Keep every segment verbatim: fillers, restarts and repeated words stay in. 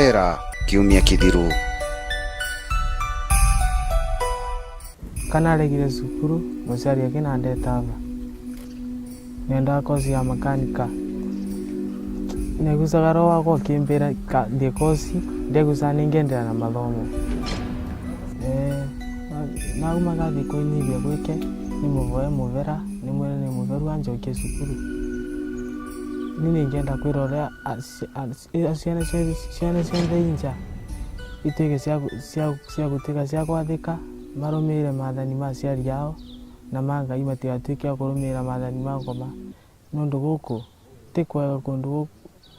Era kiumia kithiru. Kanaregire cukuru, muciari akinandeta ava. Nendaa kosi ya makanika. Negucaga roho wakwa ukimbira ka-, ndie kosi, ndegucaga ningienderea na mathomo. Ee, na-, nauma ngathi kwinyithia gwike, nimuvoe muvera, nimwire ni mutheru anjokie cukuru. Ni ningienda kwira uria a-, ci-, a-, ci-, ciana cia-, ciana cionthe i nja itwike cia gu-, cia, cia gutwika cia kwathika, marumiire maathani ma aciari ao, na ma Ngai, matigatuike a kurumiira maathani ma ngoma. Nundu guku ti kwega kundu gu-,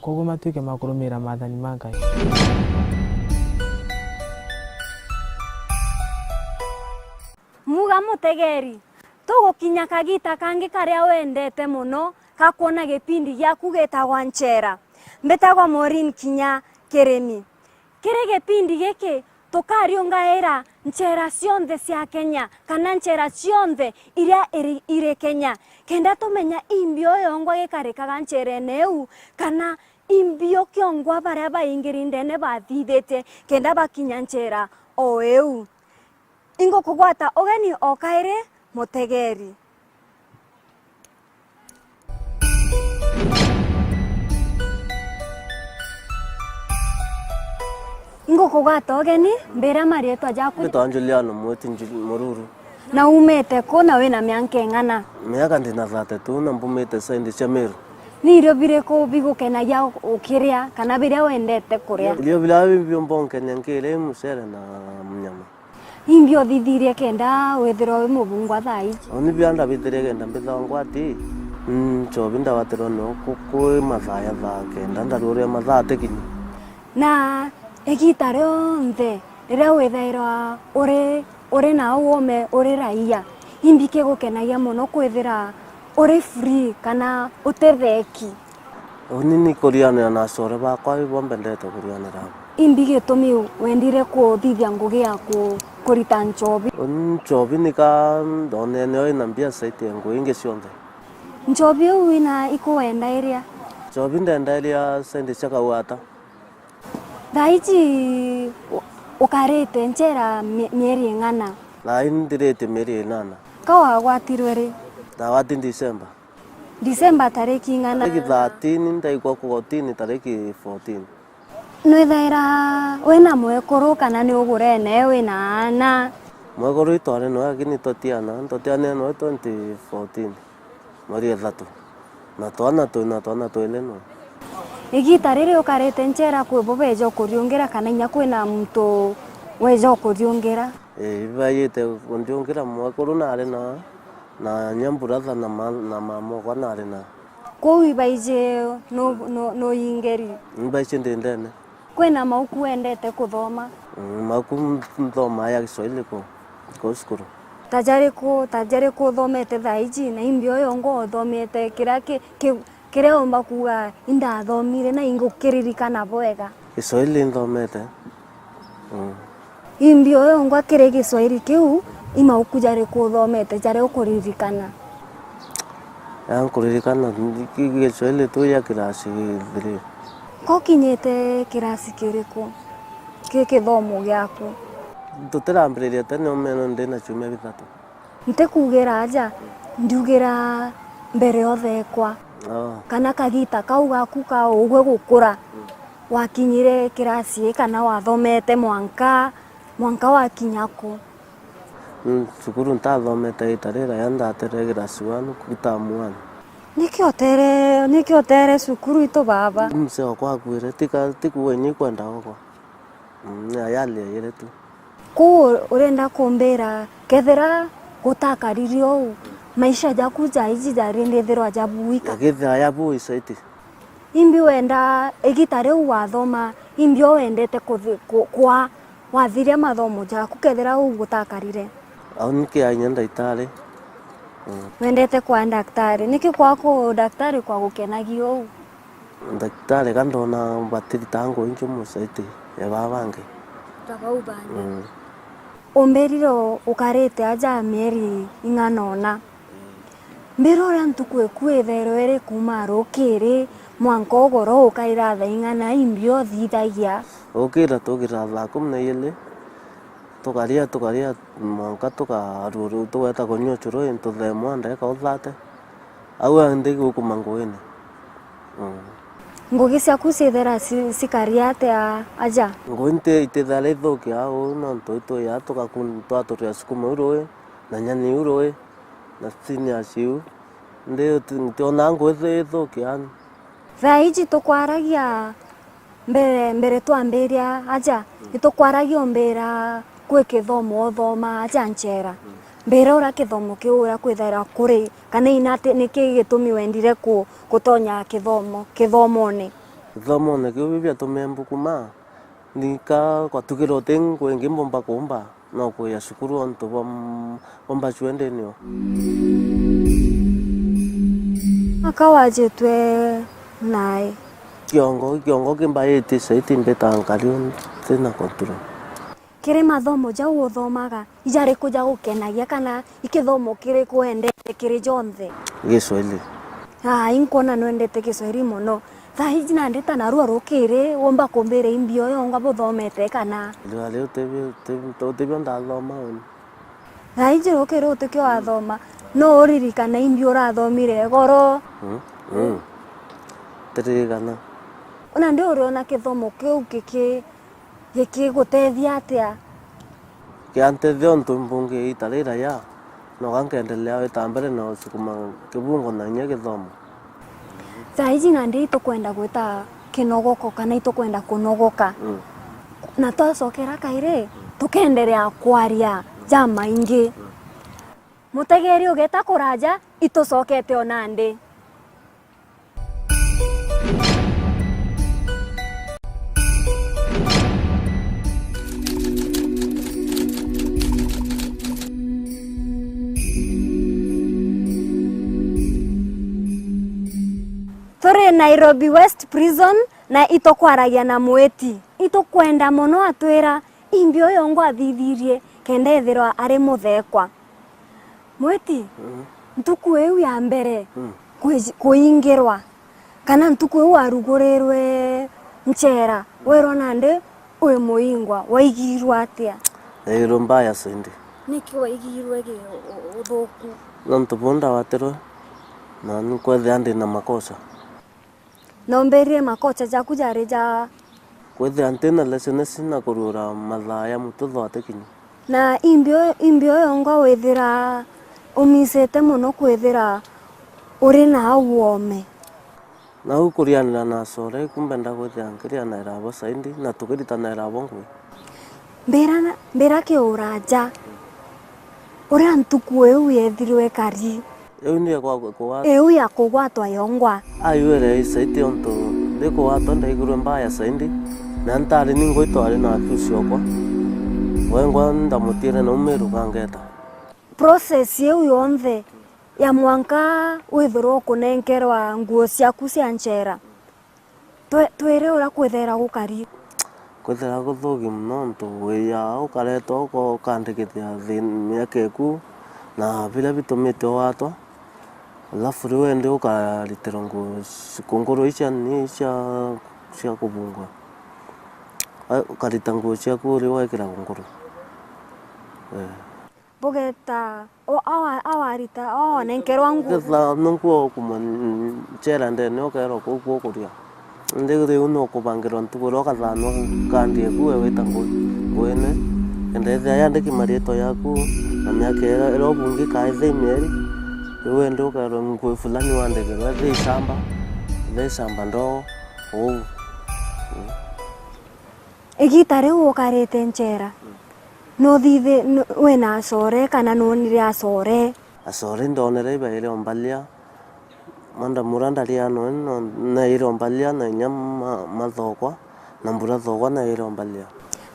koguo matuike ma kurumiira maathani ma Ngai. Muga mutegeri, tugukinya kagita kangi karia wendete mono ka kwona gipindi giaku gitagwa Nchera. Mbitagwa Maureen Kinya Kirimi. Kiri gipindi giki, tukariungaira nchera cionthe cia Kenya, kana nchera cionthe iria iri, iri Kenya, kenda tumenya imbio yongwa gikarikaga ncherene iu, kana imbio kiongwa baria baingiri ndene bathithitie kenda bakinya nchera o iu. Ingukugwata ugeni o kairi, mutegeri. Ingukugwata ugeni, mbira marietwa jaku. Mbitwa Juliano Mwiti Nju-, Mururu. Na umite ku na wina mianka ing'ana? Miaka ndina thirty-two na mbumite side cia Meru. Ni irio biriku bigukenagia ukiria kana biria wendete kuria? Irio biria biumba unkenia nkiria i mucere na nyama. Imbi uthithirie kenda withirwa wi mubungwa thaa iji? Uni bia ndabithirie kenda mbithagwa ngwati, nchobi ndawatirwa nio ku-, kwi mathaa ya thaa kenda, ndaruria mathaa atikinyi. Na igita rionthe riria withairwa uri, uri na uu ume uri raia, imbi kigukenagia mono kwithira uri free kana utetheki? Uni ni kurianira na acore bakwa, ibo mbendete kurianira abo. Imbi gitumi wendire kuthithia ngugi ya ku-, kurita nchobi? Uni nchobi nika ndonene o ina mbia saiti ya ngugi ingi cionthe. Nchobi iu wina ikuwenda iria? Nchobi ndenda iria saindi cia Kagwata. Thaa iji u-, ukarite nchera mie-, mieri ing'ana? Thaa ii nthirite mieri inana. Ka wagwatirwe ri? Ndagwati December. December tariki ing'ana? Tariki thirteen, ndaikwa kotini tariki fourteen. Nwithaira wina mwekuru kana ni ugurene wina aana? Mwekuru itware noe, lakini tutiana, tutianire noe twenty fourteen, mweri ithatu. Na twana twina twana twiri no. Igita riri ukarite nchera kwi bo beja ukuriungira kana inya kwina muntu weja ukuriungira? Ii, ibaijite kundiungira mwekuru nari na, na nya brother na ma-, na mama okwa nari na. Kuu ibaiji nu-, nu-, nuingeri? Ibaiji ndi ndene. Kwina mauku wendete kuthoma? Mm, mauku nthomaa ya Kiswahili ku, ku cukuru. Ta jariku, ta jariku uthomete thaa iji, na imbi o yongwa uthomete kiria ki, ki, kiria umba kuuga, indathomire na ingukiririkana bwega? Kiswahili nthomete. Mm. Imbi o yongwa kiri Kiswahili kiu, i mauku jariku uthomete jaria ukuririkana? Ya nkuririkana, ki-, Kiswahili tu ya kirasi three. Ko kinyite kirasi kiriku ki kithomo giaku? Tutirambiriria tene, umeno ndina ciumia bithatu. Ntikuugira aja, ndiugira mbere o thekwa. Oh. Kana kagita kau gaku ka ugwe gukura, wakinyire kirasi ii kana wathomete mwanka, mwanka wakinya ku? Mm, cukuru ntathomete ita riraya, ndatere class one ku term one. Niki utere, niki utere cukuru itu baba? Mzee okwa akuire, tika, tikuuga inya ikwenda okwa. Mm, ni ajali yaiyire tu. Kuu urenda kumbira kethira gutakariri uu, maisha jaku ja iji jari ndithirwa jabuika? Jakithira jabui saiti. Imbi wenda igita riu wathoma, imbi o wendete kuthi-, ku-, kwa wathiria mathomo jaku kethira uu gutakarire? Au niki ainya ndaitari. Mm. Wendete kwa ndaktari. Niki kwaku ndaktari kwa gukenagia uu? Ndaktari ka ndona batirita ngugi ingi musaiti ya baa bangi. Ta bau bangi. Mm. Umbirire u-, ukarite aja mieri ing'ana ona. Mbira uria ntuku iku ithairwa iri kuuma rukiri mwanka ugoro ukaira thaa ing'ana, imbi uthithagia? Tukira, tukira thaa kumi na iiri, tukaria, tukaria, mwanka tukaruuru, tugweta kunyua ucuru, tuthemwa ndeka uthate. Au andi gukuma nguine. Mm. Ngugi ciaku ciithira ci-, cikaria atia aja? Ngugi nti-, itithira ithukia uu, nontu itwiya tugakun-, twaturia sukuma iu rui, na nyani iu rui, na spinach iu. Ndi uti-, ntiona ngugi ithukia. Thaa iji tukwaragia, mbere, mbere twambiria aja, itukwaragia umbira kwi kithomo uthoma aja nchera. Mbira uria kithomo kiu uria kwithaira kuri, kana ina ati niki gitumi wendire ku-, gutonya kithomo, kithomone? Kithomone kiu bibiatumire mbukuma, nika kwatugira uti ngugi ingi mbumba kumba, no kwija cukuru ontu bwa m-, bwa mbacua indi nio. Mwaka wajitwe nai? Kiongo, kiongo kimbaiti saiti mbita nkari ntina control. Kiri mathomo jau uthomaga, ijariku ja gukenagia kana i kithomo kiriku wendete kiri jonthe? Giswahili. Aa, inkwona nwendete Kiswahili mono. Thaa iji nandi ta narua rukiri, womba kumbira i mbio yongwa buthomete kana? Riu ari utibio, utibio, utibio ndathoma uni. Thaa iji rukiri utikio wathoma, no uririkana i mbio urathomire igoro? Mm, mm. Tiririkana. Nandi uriona kithomo kiu giki-, gikigutethia atia? Kiantethia untu mbungi ita riraya, noga nkendelea wita mbere na usukuma kibungo na inya githomo. Thaa iji nandi itukwenda gwita kinogoko kana itukwenda kunogoka. Mm. Na twacokera kairi, tukendelea kwaria jamaingi. Mutegeri ugeta kuraja, itucokete o nandi. Turi Nairobi West Prison na itukwaragia na mwiti. Itukwenda mono atwira imbi uyu ungu athithirie kenda ethirwa ari muthekwa. Mwiti, mm, ntuku iu ya mbere, mm, kwiji-, kuingirwa, kana ntuku iu warugurirwe nchera, werwa nandi wi muingwa, waigirwe atia? Naigirwe mbaya zaidi. Niki waigirwe gi-, u-, u-, uthuku? Nontu buu ndawatirwe, na nkwethia ndi na makosa. Na umbirie makocha jaku jari ja? Kwithira ntina laisonesi na kuruura mathaa ya mutugo atikinyi. Na imbi u-, imbi uyu unga withira umisite mono kwithira uri na au wome? Nau kurianira na acore, iku mbenda kwithira nkirianira abo zaidi, na tukiritanira abo ngugi. Mbira na, mbira kiuraja, uria ntuku iu yethirwe ikari. Iu ni ya kwa, kwa, iu ya kugwatwa yongwa. Aiwire isaiti untu ndikugwatwa ndaigirwe mbaya zaidi, na ntari ni ngwitwa ari na accuse okwa. Wengwa ndamutiire na umiru kangeta. Process iu yonthe ya mwanka withirwe ukunenkerwa nguo ciaku cia nchera. Twe-, twire uria kwithaira gukari. Kwithaira guthuki mono, nontu wiya ukaretwa uka-, ukandikithia thi-, miaka iku na biria bitumite ugwatwa, alafu riu indi ukaritirwa nguo ci-, kunguru icia ni cia, cia kubungwa. A-, ukarita nguo ciaku uri wekira kunguru. Eh. Bugeta, o, awa-, awarita, awanenkerwa nguo. Ukethira nunku ukumwa nchera ndene, ukeerwa kuu kukuria. Indi riu nukubangirwa ntuku iria ukathanwa kandi eku we wita ngui, nguine, kenda ithia yandiki mariitwa yaku, na miaka iria, iria ubungi kaithia i mieri, riu indi ukeerwa ngui fulani wandikirwe, ithia icamba, ithia icamba ndoo, uu. Mm. Igita riu ukarite nchera, mm, nuthithi-, nu-, wina acore kana nuonire acore? Acore ndonere ibaire o mbalia, manda mura ndaria noe no-, naire o mbalia na inya ma-, mathokwa, na mbura thokwa naire o mbalia.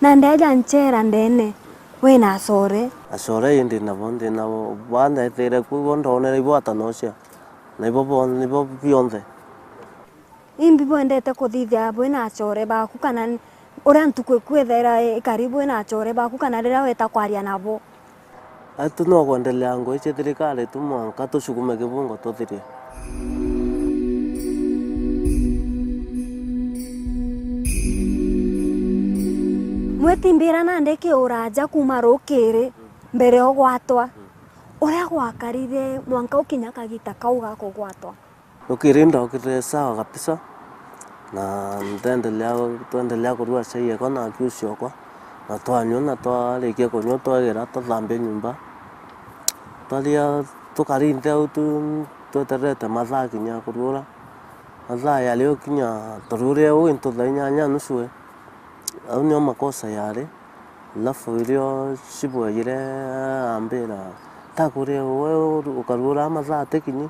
Na ndeja nchera ndene, wina acore? Acore ii ndinabo, ndinabo, ba ndetire ku, bo ndonere ibo atanocia, na ibo bo-, nibo bionthe. Imbi bwendete kuthithia bwina acore baku, kana n-, uria ntuku iku ithaira ikari bwina acore baku, kana riria weta kwaria nabo? Atu no kwendelea ngugi cia thirikari tu, mwanka tucukume kibungo tuthirie. Mweti mbira nandi kiuraja kuuma rukiri mbere o gwatwa. Uria gwakarire mwanka ukinya kagita kau gakugwatwa. Rukiri ndokirire sawa kabisa, na ndendelea, twendelea kurua chai ekwa na akiusi okwa, na twanyua, na twarikia kunyua twegera tuthambia nyumba. Twaria tukari nthi au tu, twetererete mathaa kinya kuruura. Mathaa yari ukinya turuurire uu into thaa inyanya nusu e. Au nio makosa yari. Alafu irio cibwejire ambira, "Ntakuria we ukaruura mathaa atikinyi?"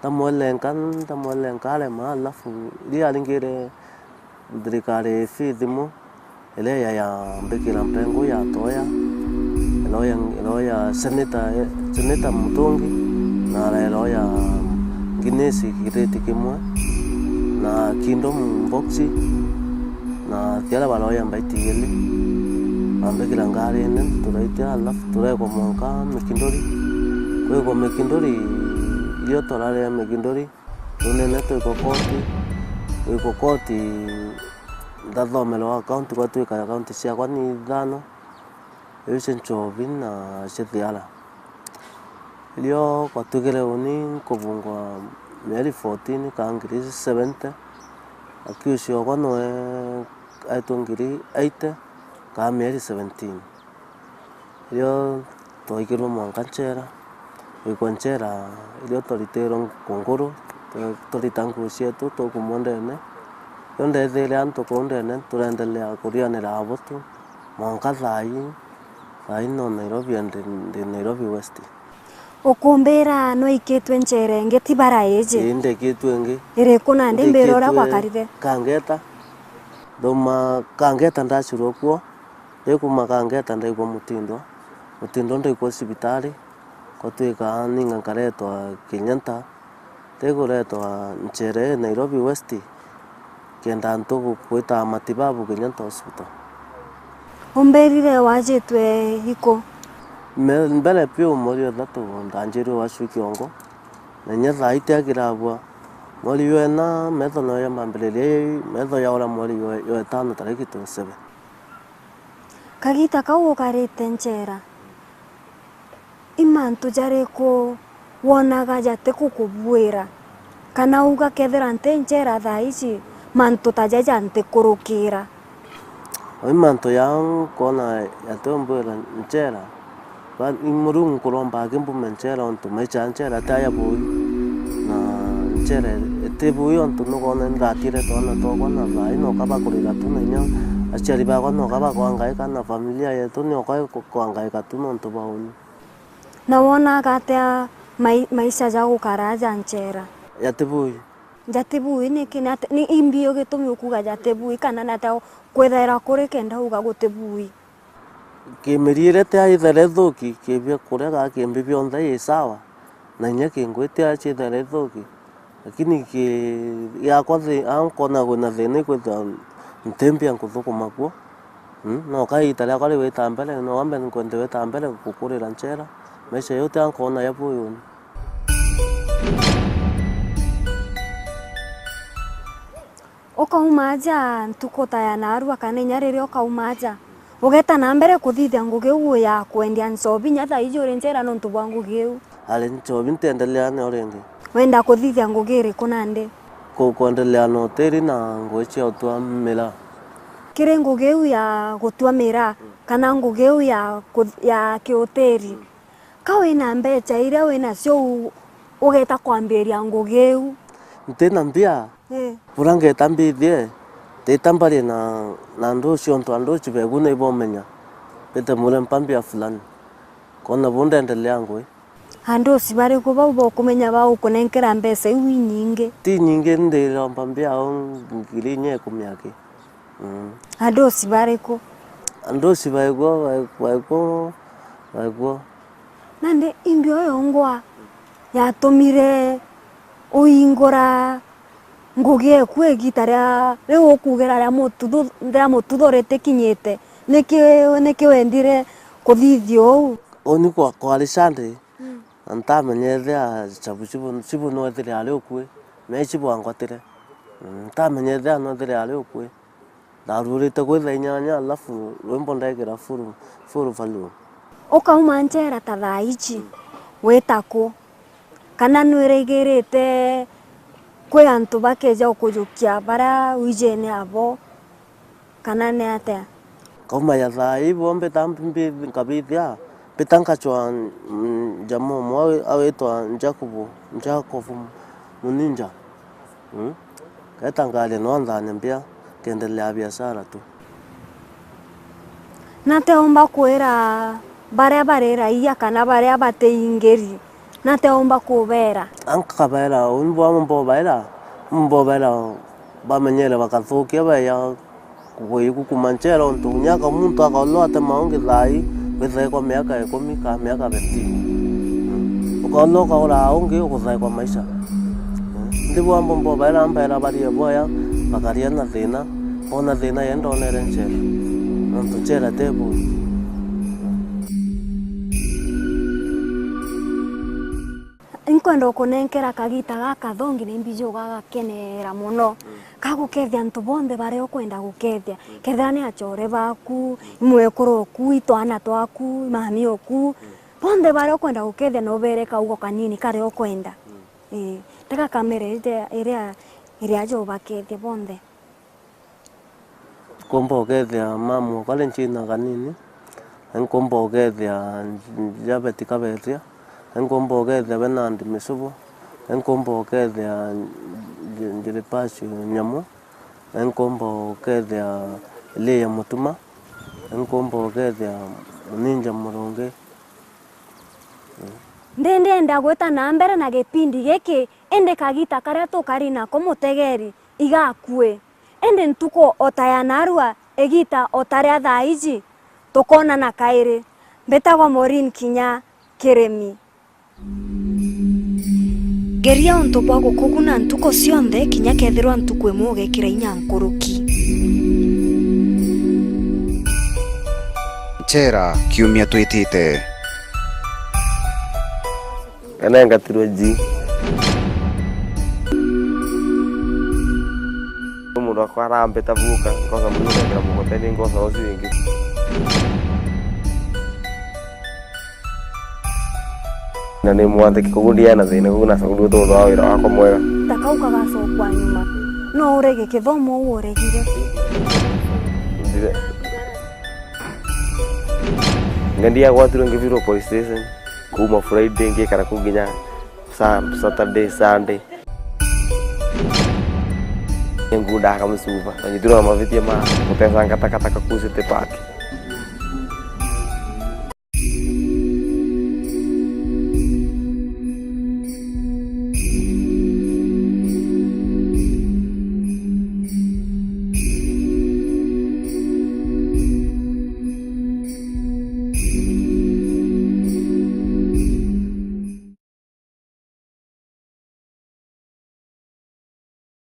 Ndamwelenka, ndamwelenka arema, alafu iria aringire thirikari fi thimu, iria ya, yambikira mpengo ya toya, iroya, iroya seneta, seneta Mutungi, na iroya Guinness kiriti kimwe, na Kingdom box, na tiara baroya mbaiti igiri, bambikira ngarine, turaitira, alafu turekwa mwanka Mikinduri. Kwikwa Mikinduri, irio turarira Mikinduri, tunene twikwa koti, twikwa koti, ndathomerwa akaunti, gwatwika akaunti ciakwa ni ithano, iu cia nchobi na cia thiara. Irio gwatwikire uni nkubungwa mieri fourteen ka ngiri seventy, akiusi okwa noe aitwe ngiri eighty ka mieri seventeen. Irio twaikirwe mwanka nchera, gwikwa nchera, irio twaritirwe nkunguru, tu-, turita nguu cietu tukumwa ndene. Irio ndethiire antu kuu ndene, tureendelea kurianira abo tu, mwanka thaa ii, thaa ii no Nairobi, ndi, ndi Nairobi West. Ukumbira nwaikitwe nchera ingi ti bara iji? Ii, ndikitwe ingi. Iriku nandi mbira uria gwakarire? Kangeta. Ndauma Kangeta ndacurwa kuo, ndikuma Kangeta ndaikwa Mutindwa. Mutindwa ndaikwa cibitari, gwatwika ninga nkaretwa Kenyatta. Ndikuretwa nchera ii Nairobi West, kenda antu gu-, gwita matibabu Kenyatta Hospital. Umbirire wajitwe iku? Me-, mbere piu mweri wa ithatu ndanjirwe wacu kiongo, na inya thaa iti akirabua. Mweri jwa ina metho no yambambiriria, metho yaura mweri jwa, jwa itano tariki twenty-seven. Kagita kau ukarite nchera, i mantu jariku wonaga jatikukubuira? Kana uga kethira nti nchera thaa iji, mantu ta jaja ntikurukira? I mantu jau nkwona jatiumbuira nchera, ba-, i Murungu nkuromba akimbume nchera, ontu maisha ya nchera ti aja bui, na nchera iti bui, ontu nukwona indatire twana twakwa, na thaa ii noka bakurira tu, na inya aciari bakwa noka bakwangaika, na familia yetu nioka iku-, kwangaika tu nontu bwa uni. Na wonaga atia mai-, maisha ja gukara aja nchera? Jati bui. Jati bui niki? Ni ati-, ni imbi gitumi ukuga jati bui, kana ni atia kwithaira kuri kenda uga guti bui? Kimiriire ti aithaira ithuki, ki biakuria gaa kimbi bionthe i sawa, na inya kingwi ti aciithaira ithuki. Lakini ki-, giakwa thi-, a nkona kwina thina ikwithirwa nti mbia nkuthukuma kuo. Mm, no ka iita riakwa riu ita mbere, no ambe nkwende wita mbere gukurira nchera. Maisha jau ti a nkona ja buyuni. Ukauma aja ntuku ta ya narua kana inya riria ukauma aja, ugeeta na mbere kuthithia ngugi iu ya kwendia nchobi inya thaa iji uri nchera nontu bwa ngugi iu? Ari nchobi ntiendelea nayo ringi. Wenda kuthithia ngugi iriku nandi? Ku-, kuendelea na hoteli na ngugi cia gutua miraa. Kiri ngugi iu ya gutua miraa, kana ngugi iu ya ku-, ya kihoteli, ka wina mbeca iria winacio u-, ugeeta kwambiria ngugi iu? Ntina mbia. Eh. Bura ngeeta mbithie, tita mbarie na, na andu ucio, ontu andu ucio begu ni bomenya. Bete mure mpa mbia fulani. Kona bu ndendelea ngugi. Andu ucio bariku bau bokumenya bagukunenkera mbeca iu inyingi? Ti nyingi, ndiromba mbia o ngiri inya ikumi aki. Mm. Andu ucio bariku? Andu ucio baigua, baigua, baigua. Nandi imbi uyu ngwa yatumire uingura ngugi eku igita ria riu ukugira ria mututhu, ria mututhu ritikinyite? Niki, niki wendire kuthithia uu? Uni kwa, kwari Sunday, mm, na ntamenya ethia cabu cibu, cibu nwethire ari ukui, me cibu angwatire. Mm, ntamenya ethia nwethire ari ukui. Ndarurite kwi thaa inyanya, alafu rwimbo ndekira full, full volume. Ukauma njera ta thaa ici, wita ku? Kana nwirigirite kwi antu bakeja gukujukia baria wijene abo, kana ni atia? Kauma ya thaa ii bo mbita mbi-, mbi-, nkabithia, mbita nkachwa, mm, jamaa umwe awi-, awitwa Jacob, Jacob Muninja. Mm? Keta ngari no nthane mbia, nkendelea biashara tu. Nate umba kwira baria bari raia kana baria batiingiri? Nate umba kubera? Ankabaira, uni bwamwe mbobaira, mbobaira bamenyere bakathukia beya kugwikukuma nchera, untu nyaka muntu akaulwa atema ungi thaa ii, withae kwa miaka ikumi ka miaka fifteen. Ukaulwa ukaura ungi ukuthae kwa maisha. Ndi bwambo mbobaira mbaira barie boya, bakaria na thina, bona thina ye ndonere nchera. Nontu nchera ti bui. Inkwenda ukunenkera kagita gaka thongi, ni mbiji ugagakenera mono. Gagukethia antu bonthe baria ukwenda gukethia. Kethira ni achore baku, mwekuru oku, itwana twaku, mami oku, bonthe baria ukwenda gukethia, no ubere kaugo kanini karia ukwenda. Ii, ndagakamere iria, iria, iria aja ubakethie bonthe. Nkumba ukethia mamu okwa ari Njina Kanini, nkumba ukethia Jabeti Kaberia, nkumba ukethia Benard Misubu, nkumba ukethia J-, Jiripacio Nyamu, nkumba ukethia Elia Mutuma, nkumba ukethia Muninja Murungi. Ndi ndienda gwita na mbere na gipindi giki, indi kagita karia tukari nako mutegeri igakue. Indi ntuku o ta ya narua, igita o ta ria thaa iji, tukoonana kairi. Mbitagwa Maureen Kinya Kirimi. Geria untu bwa gukuguna ntuku cionthe, kinya kethirwa ntuku imwe ugekira inya nkuruki. Nchera kiumia twitite. Kana ngatirwe ji. Mundu akwa arambita vuka, ngoca mundu ekira mugoteni, ngoca ucio ingi. Na ni mwathiki koguo ndiae na thina, koguo nacokerirue tondu wa wira wakwa mwega. Ta kau kagacokwa nyuma, no urege kithomo uu uregire. Ndire-, ngendi yagwatirwe ngibirwo police station. Kuuma Friday ngikara kuu nginya Sa-, Saturday, Sunday. Ningunda akamucuba. Na nyitirwa na mavitia ma gutecanga takataka kuu City Park.